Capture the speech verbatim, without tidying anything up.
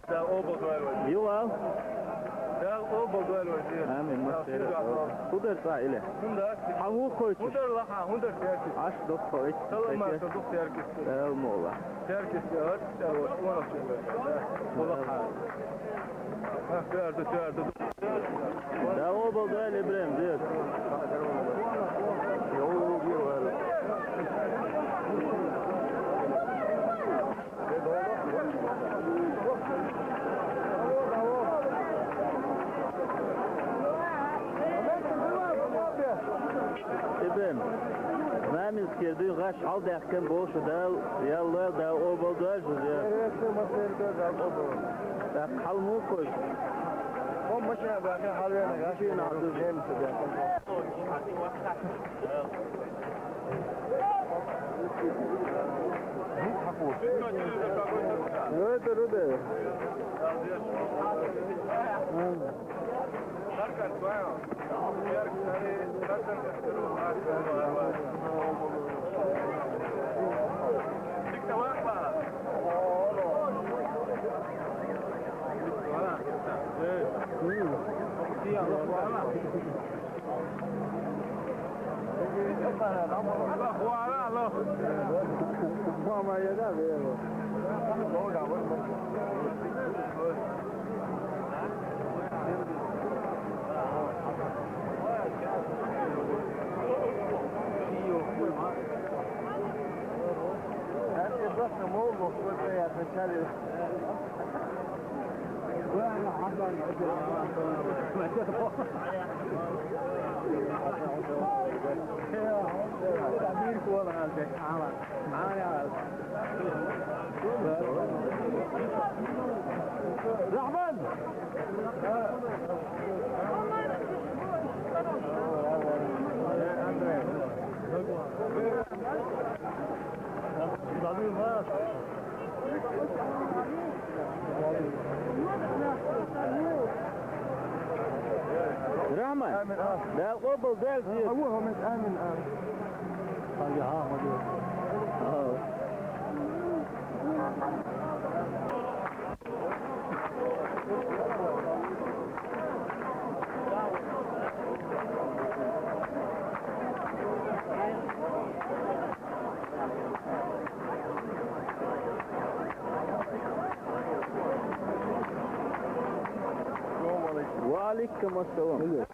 Дала къобал дойла вай. Ювал? Дала къобал дойла вай, дер. Амин, машалла. Худер цӀа иле. Хунда? Хьан ву кхойчу? Хундар лаха, хундар теркис. Аш докко ит. Салам, аш докко теркис. Дала мола. Теркис, дер, дер, вон, вон, вон. Мола ха. Ах, дер, дер, дер. Дала къобал дойла, Ибрагьим, дер. Ибрагьим, намаз кирди, гӀаш хьалдаьккхина болуш Дала, ялла, Дала къобал дойла, я. Так, хьал мукъуш. Хьо машина бахи, хьал вена, гӀаш машина, хьал. Рахман. Амин, а. Дала къобал дойла, дер. Амин, амин, амин. Ва алейкум ассалам.